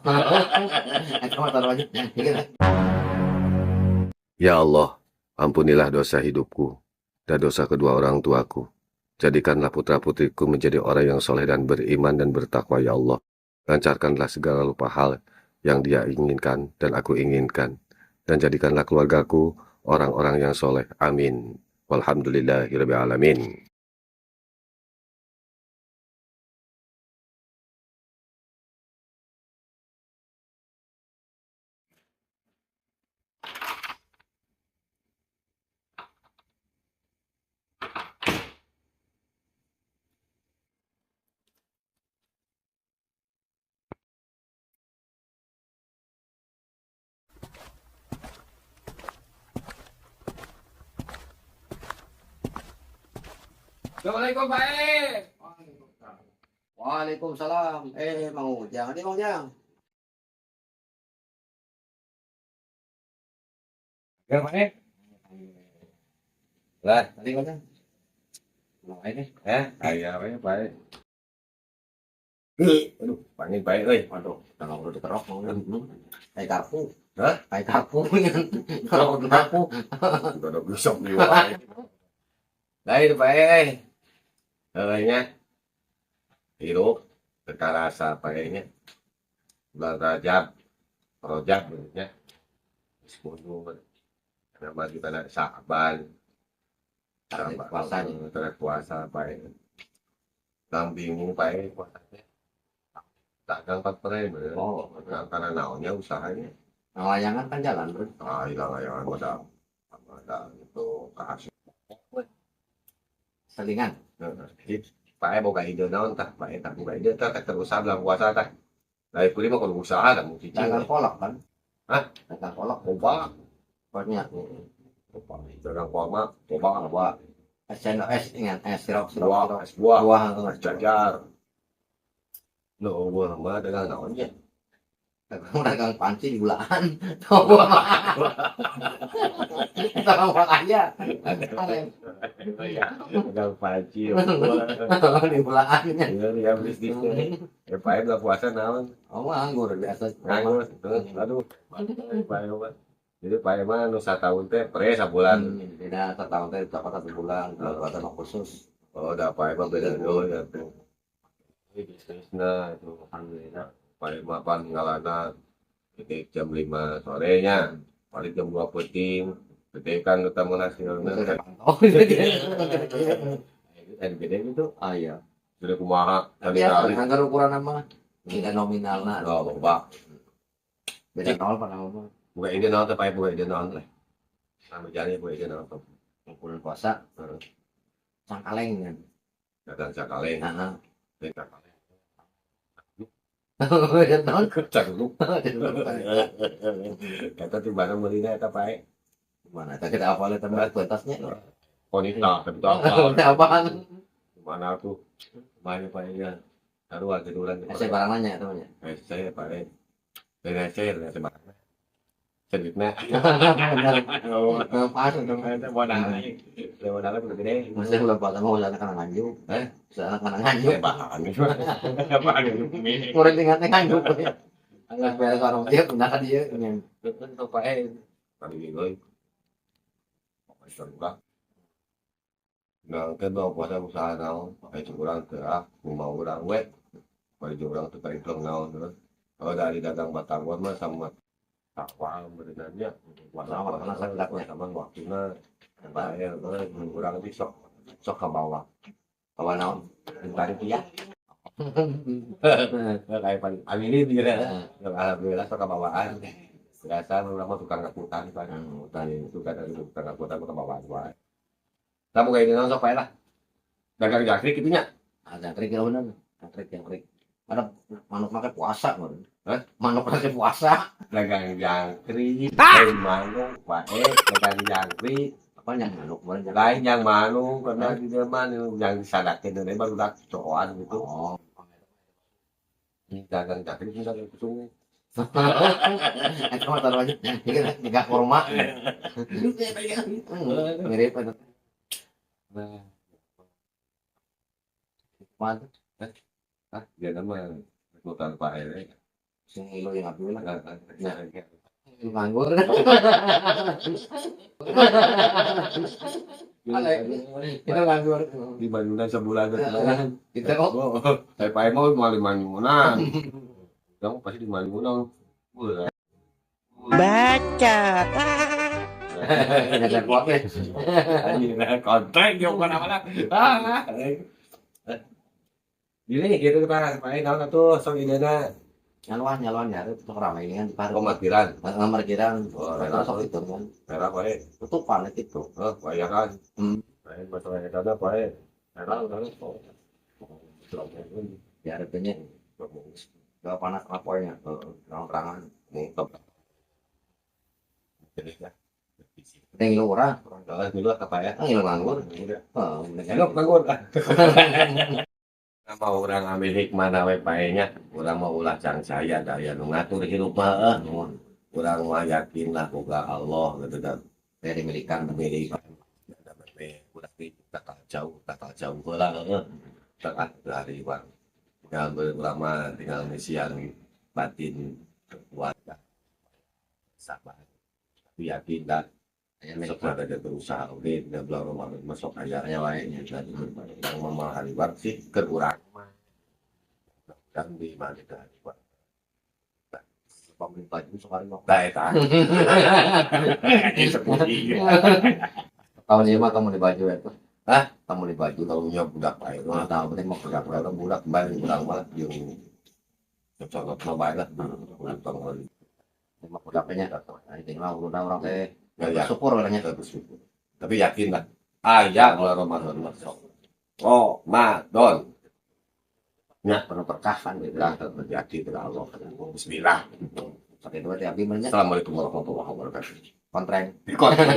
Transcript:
Eta mah taruh aja. Ya Allah, ampunilah dosa hidupku dan dosa kedua orang tuaku. Jadikanlah putra-putriku menjadi orang yang soleh dan beriman dan bertakwa, ya Allah. Lancarkanlah segala rupa hal yang dia inginkan dan aku inginkan. Dan jadikanlah keluargaku orang-orang yang soleh. Amin. Walhamdulillahirabbil alamin. Assalamualaikum, Pak E. Waalaikumsalam. Eh, Mang Ujang, ini Mang Ujang. Ya, Pak E. Lah, Tadi Mang Ujang. Mau ini? Eh, aya we, Pak E. Aduh, pangin Pak E euy. Waduh, kalau udah dikerok Mang Ujang. Kayak karpu. Hah? Kayak karpu kan. Kerok karpu. Udah besok nih wae. Lain Pak E. Heuh nya. Hirup teu karasa Pak E nya. Bulan Rajab, Rojab nya. Geus mundur. Nama kita na Sa'ban. Tarik puasa nih. Tarik puasa Pak E. Tang bingung Pak E puasanya. Dagang pat pere bener. Oh, Karena naonnya usahanya. nah, layangan kan jalan, Bro. Ah, hilang layangan modal. Modal itu kasih. Selingan. Jadi Pak E boga ide naon tah, Pak E tah boga ide tah tah usaha bilang puasa tah. Lah kuring mah kudu usaha tah mung cicing. Dagang kolak kan? Hah? Dagang kolak. Loba. Kolaknya. Loba. Dagang kolak mah loba. Loba. Es cendol, es ingat, es sirup, sirup, Buah, sirup. es buah, Buah, es jajar. Nu eueuh mah dagang naon nya? Dagang panci di gulaan. Tahu Tahu orang kaya. Dagang panci. Di gulaan. Iya, ya bisnis teh. Eh, Pak E bulan puasa naon? Oh, anggur biasa. Nganggur, terus aduh. Pak E mah. Jadi Pak E mah nu sataun teh pre sabulan. Beda setahun teh dapat satu bulan, bulan puasa mah khusus. Oh, dah Pak E mah beda deui atuh. Ini bisnisna itu Alhamdulillah. Pak E mah pan ngalana titik jam 5 sorenya, paling jam 2 peuting. Gede kan utama hasilna. Oh, Kan gede gitu. ah iya. Sudah kumaha Tapi ya, kali-kali. anggar ukuran nama beda nominalna. Oh, loba. Beda nol pada mah. Buka ide naon teh Pak E buka ide naon teh. Sama jari buka ide naon teh. Ukuran puasa. Heeh. Cangkaleng kan. Dagang cakaleng. Heeh. Teh cakaleng. Beda nol. Cakuluk. Kata di mana meulina eta Pak E? Mana tadi kita awalnya teman kualitasnya. Konita, tapi itu apa? Udah apaan? Mana tuh? Mana Pak E ya? Taruh aja dulu Eh, saya barang nanya temannya. Saya Pak E. Saya saya barang. Sedikitnya. Benar. Pas itu. Modalnya. Modalnya udah gede. Maksudnya bulan puasa mah udah anak nganjuk. Eh? Udah anak nganjuk. Bahan. Bahan. Ngurang tingkatnya nganjuk. Enggak beres orang dia pindah ke dia. Itu Pak E. Tadi gue. Pokoknya Nah, kan mau puasa usaha naon, pakai curang teu ah, mau urang we. Pakai curang teu kahitung naon terus. Kalau dari dagang batagor mah sama takwa berenangnya. Sama waktu sakedapnya. Sama waktuna. Bayar urang di sok sok ke bawah. Bawa naon? Tarik ya. Kayak paling aminin gitu ya. Alhamdulillah sok ke bawaan. Biasa urang mah tukang ngakutan Pak. Tukang tukang ngakutan mah ke bawaan wae. Lah buka ini naon sok pae lah. Dagang jangkrik kitu nya. Ah, jangkrik ya bener. Jangkrik, jangkrik. Ada manuk make puasa kemarin. Hah? Manuk make puasa. Dagang jangkrik, lain manuk, Pak E, dagang jangkrik. Apa yang manuk kemarin jangkrik? Lain yang manuk karena di dieu mah yang disadakeun deui baru dak coan gitu. Oh. Dagang jangkrik bisa ke sungai. Itu mah taruh aja. Ini tiga kurma. Mirip itu. Nah, Mantap. ah, dia nama ikutan Pak E. Sing ngilu yang abdi lah. Nganggur. Itu nganggur. Di Bandung sebulan. Kita kok. Saya pakai mau mau 5 yunan. Kamu pasti 5 yunan. Boleh. Baca. Nggak kuat ya. Konten yang mana-mana. Ah. Gini gitu Pak, main naon atuh sok idena? Nyaluan nyaluan ya, itu ramai ini kan di Oh, parkiran. Parkiran. Oh, Oh, sok itu kan. Merah wae. Tutupan itu. Oh, wayakan. Main masalah eta wae. Merah udah. Ya harganya gak panas lapornya, terang-terangan. Mantap. Jadi ya. Penting ngilu orang, Kalau dulu apa ya? ah ngilu nganggur. Oh, Ngilu nganggur. Mau urang ambil hikmah we pae nya, urang mau ulah cangcaya da aya nu ngatur hirup mah eh. Urang mah yakin lah boga Allah gitu dan Dari milikan. Milik urang bakal jauh, bakal jauh heula heueuh. Tengah hari bang. Tinggal berulama, tinggal ngisian batin keluarga. Sabar. Tapi yakin dah Ya, sok ada berusaha oge dina bulan Ramadan mah sok aya aya wae nya. yang memahami urang sih keur urang mah dan di mana hari bang. Pembeli baju sekali mah. Nah, eta. Sepuji. Tahun ini mah kamu di baju itu. Hah? Kamu di baju. Tahunya budak bae mah. Tahu penting mau Budak bae budak bae urang mah jeung contoh mah bae lah. Budak tong mah budaknya. Nah, ini mah udah orang teh ya, ya. Bersyukur orangnya. Bersyukur. Tapi yakin lah. Aya bulan Ramadan mah sok. Ramadan. Penuh berkah kan gitu. Nah, yakin dengan Allah. Bismillah. Sampai dua tiap lima. Assalamualaikum warahmatullahi wabarakatuh. Kontreng. Di konten.